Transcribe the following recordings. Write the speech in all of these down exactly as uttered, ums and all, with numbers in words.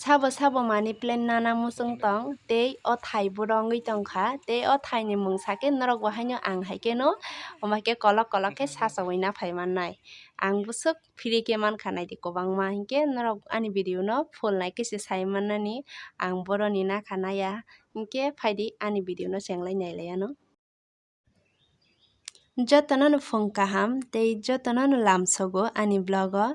Sabo sabo money plant nana muchung tong, tei o thai bo rongwi tongkha, tei o thai ni mung sakhe norok bo haino ang hai kheno, omo hai khe kolok kolok khe sachawi naphai mannai. Ang bwswk free khe mankha naidi kwbangma, hinkhe norok ani video no full nai khe se sai mannani, ang boroni nakha naya, hinkhe phaidi ani video no chenglai nailai ano. Jotono no phung kaham tei jotono no lamsogo ani vlog o.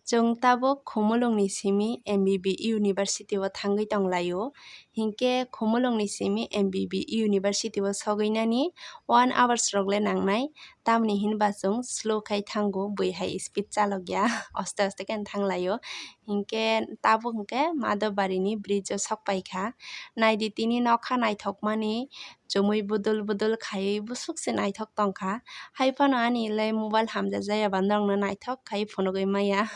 Chwng tabuk Khumulwng ni simi M B B University o thangwi tonglaio. Hinkhe Khumulwng ni simi M B B University o sogwi nani one hours rok le nangnai. Tamni hinba chwng slow khai thango, bui hai speed chalokya, aste aste khe thanglaio. Hinkhe tabuk hinkhe Madhobari ni bridge o sokpaikha. Naidi tini nokha naithokmani, chumui budul budul khaiwi bwswk se naithok tongkha. Hai phano ani le mobile hamjak jaya ba norokno naithok khai phunugwi maya.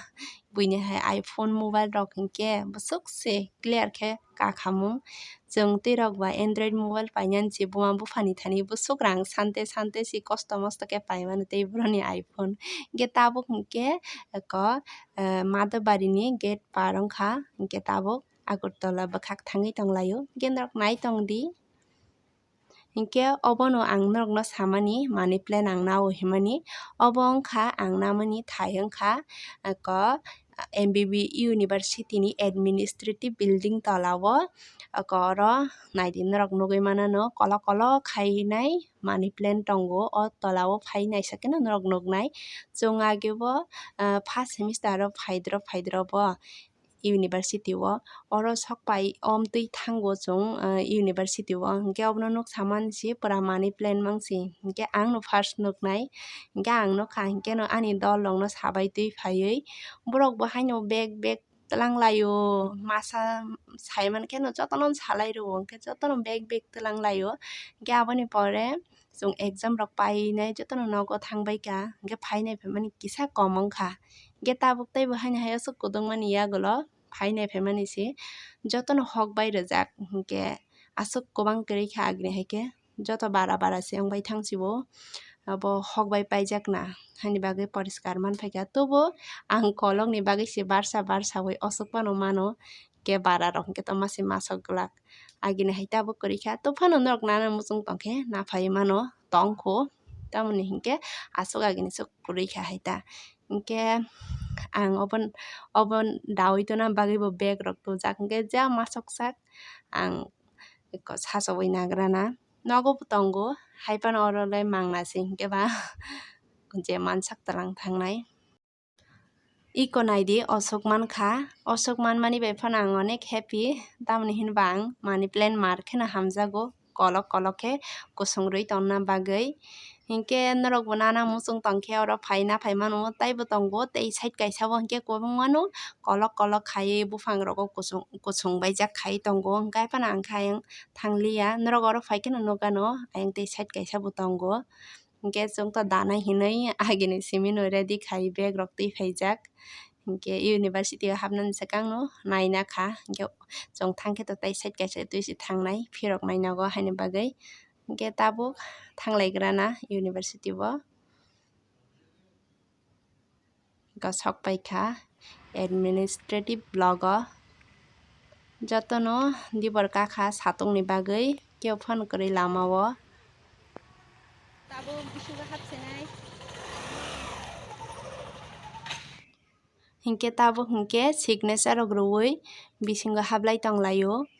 Buini hai iPhone mobile rok hinkhe bwswk se clear khe kakhamung. Chwng twi rok ba Android mobile painani se buma buphani thani bwswk rang sante sante se kosto mosto khe paimani tei boroni iPhone. Hinkhe tabuk hinkhe eko, eh, Madhobari ni gate par wngkha, hinkhe tabuk Agartala bwkhak thangwi tonglaio. Hinkhe norok nai tongdi. Hinkhe obono ang norokno samani money plant ang nao himani. Obo wngkha ang namani thai wngkha, eko, M B B University ni administrative building tola o, eko oro naidi norok nugwi manano kolok kolok khainai money plant tongo. O tola o phai naisakeno norok nuknai. Chwng age bo, ah, first semester o phaidrop phaidrop o university o, oro sokpai omtwi thango chwng, ah, university o, hinkhe obono nuk samani se pura money plant mangsi, hinkhe ang no first nuknai, hinkhe ang nukha, hinkhe no ani dol rok no sabai twi phaiwi borok bo haino bag bag twlang laio, masa sai mankhe no jotono salai rwo, hinkhe jotono bag bag twlang laio, hinkhe aboni pore chwng exam rok painai jotono nogo thangbai kha, hinkhe phainai phaimani kisa kom wngkha. Hinkhe tabuk teibo haino hai aswk kwdwngmani yagulo phainai phaimani se jotono hok bai rwjak, hinkhe aswk kwbang kwrwi kha agini hai khe joto bara bara se wngbai thang sio, abo hok bai paijak na hani bagwi poriskar man phaikha, tobo ang kolokni bagwi se barsa barsa wi aswk phano mano. Khe bara rok hinkhe tongma se masok glak. Agini hai tabuk kwrwi kha, to phano norok nana muchung tongkhe naphai mano tongkho, tamoni hinkhe aswk agini swk kwrwi kha hai ta. Hinkhe ang obo, obo dawi tona bagwi bo bag rok tubujak, hinkhe ja masok sak ang eko sachawi nagrana nogo bo tongo, hai phano oro le mangna se hinkhe ba je mansak twlang thangnai. Iko naidi, osok mankha, osok manmani bai phano ang onek happy, tamoni hinba ang money plant mar kheno hamjago, kolok kolok khe kusung rwi tongna bagwi. Hinkhe norok bo nana muchung tongkhe oro phai naphai mano, teibo tongo, tei side kaisa o hinkhe kwbangma no kolok kolok khaiwi buphang rogo kusung, kusung baijak khai tongo, hinkhe phano ang khe ayang thangliya, norok oro phai kheno nukgano ayang tei side kaisa bo tongo. Hinkhe chwng to danai hinwi agini simi no ready khai bag rok twi phaijak. Hinkhe university o hapnani swkang no naina kha. Hinkhe chwng thangkhe to tei side kaisa twi se thangnai phirok nai nogo haini bagwi. Hinkhe tabuk thanglaigrana university o. Eko sok paikha administrative block o. Jotono dibor kakha satungni bagwi kebo phano kwrwi lama o. Tabuk bisingo hapsinai. Hinkhe tabuk hinkhe signature rok rwui bisingo hablai tonglaio.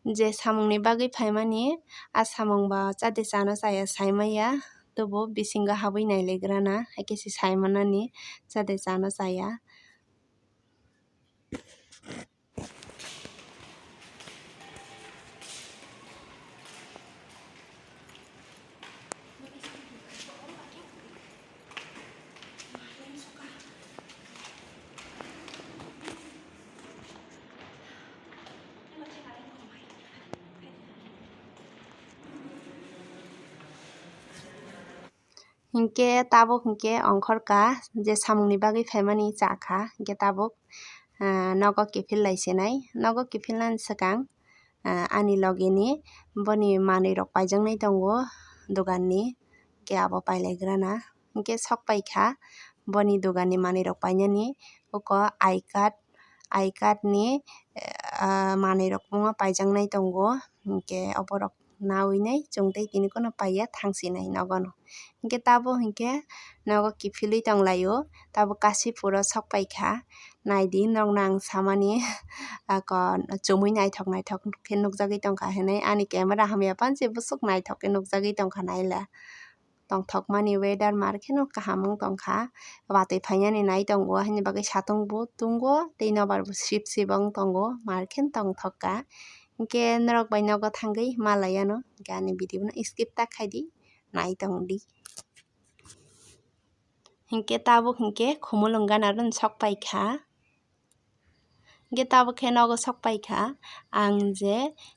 Je samungni bagwi phaimani, a samung ba chade chano chaya saimaya, tobo bisingo habwi nailegrana, hai khe se saimanani chade chano chaya. Hinkhe tabuk hinkhe ongkhorka je samungni bagwi phaimani chakha, hinkhe tabuk, ah, nogo kiphil lai sinai. Nogo kiphilnani swkang, ah, ani logini boni manwi rok paijaknai tongo doganni, hinkhe abo pailaigrana. Hinkhe sok paikha boni doganni manwi rok painani, uko I card, I card ni, eh, ah, manwi rok buma paijaknai tongo, hinkhe oborok nawi nai chwng tei tini kheno paiya thangsinai nogono. Hinkhe tabuk hinkhe nogo kiphilwi tonglaio, tabuk Kashipuro sok paikha. Naidi, norokno ang samani, ako chumui naithok naithok khe nukjagwi tongkha hinwi, ani camera hamya phano se bwswk naithok khe nukjagwi tongkha naila. Tongthokmani weather mar kheno kaham wng tongkha, watwi phainani nai tongo, haini bagwi satung bo tongo tei nobar bo sip sip wng tongo, mar kheno tongthokka. Hinkhe norok bai nogo thangwi malaiano, hinkhe ani video no skip ta khaidi, nai tongdi. Hinkhe tabuk hinkhe Khumulwng gana rwno sok paikha. Hinkhe tabuk khe nogo sok paikha ang je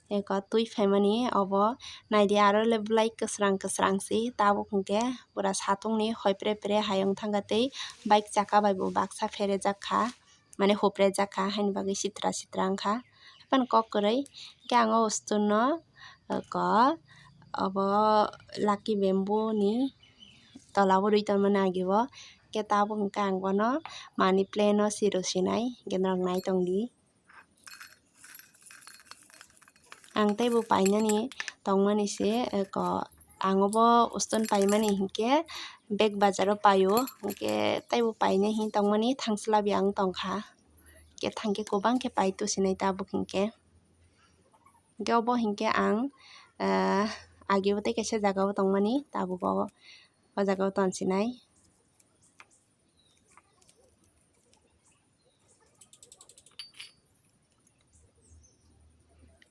eko twi phaimani obo naidi, aro le belai kwsrang kwsrang se. Tabuk hinkhe pura satungni hoi pre pre hayung thangkha tei bike chaka bai bo baksa pherejak kha, mane huprejak kha, haini bagwi sitra sitra wngkha. Haphano kok kwrwi hinkhe ang o ustunno eko obo lucky bamboo ni tola o rwi tongmani agi o. Hinkhe tabuk hinkhe ang bono money plant o si rw sinai, hinkhe norok nai tongdi. Ang teibo painani tongmani se, eko, ang obo uston paimani hinkhe bag bazar o paio, hinkhe teibo painai hin tongmani thangchwla bi ang tongkha. Hinkhe thangkhe kwbang khe pai tusinai tabuk hinkhe. Hinkhe obo hinkhe ang, ah, agi o tei kaisa jaga o tongmani, tabuk o, o jaga o tonsinai.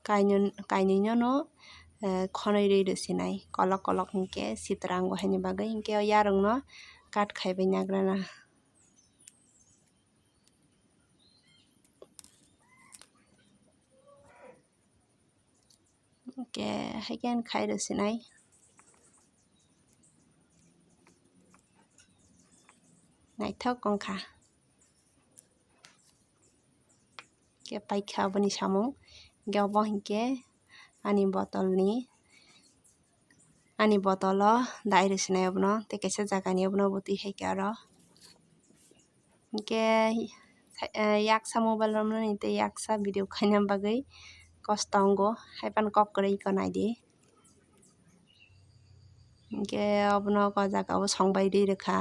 Kainwi, kainwino no, eh, khonwi rwi rwsinai, kolok kolok hinkhe sitra wngo haini bagwi, hinkhe o yarwkno cut khaibai nagrana. Hinkhe haikhe ang khai rw sinai. Naithok wngkha. Hinkhe paikha aboni samung. Hinkhe obo hinkhe ani botolni, ani botolo dai rw sinai abono. Tei kaisa jagani abono bo twi hai khe aro. Hinkhe, eh, yaksa mobile romnani tei yaksa video khaina bagwi kosto wngo, haiphano kok kwrwi iko naidi. Hinkhe obono o jaga o songbai rwi rwkha.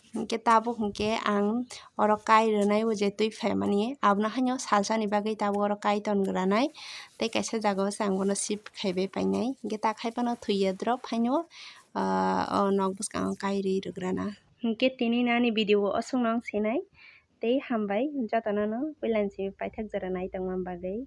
Hinkhe tabuk hinkhe ang oro kai rwnai o je twi phaimani, abono haino salsani bagwi tabuk oro kai ton granai, tei kaisa jaga o se ang bono shift khaibai painai. Hinkhe ta khai phano thwiya drop haino, ah, o nok bwskango kai rwi rwgrana. Hinkhe tini ani video o aswkno wng sinai, tei hambai jotono no puilani simi paithak jora nai tongma bagwi.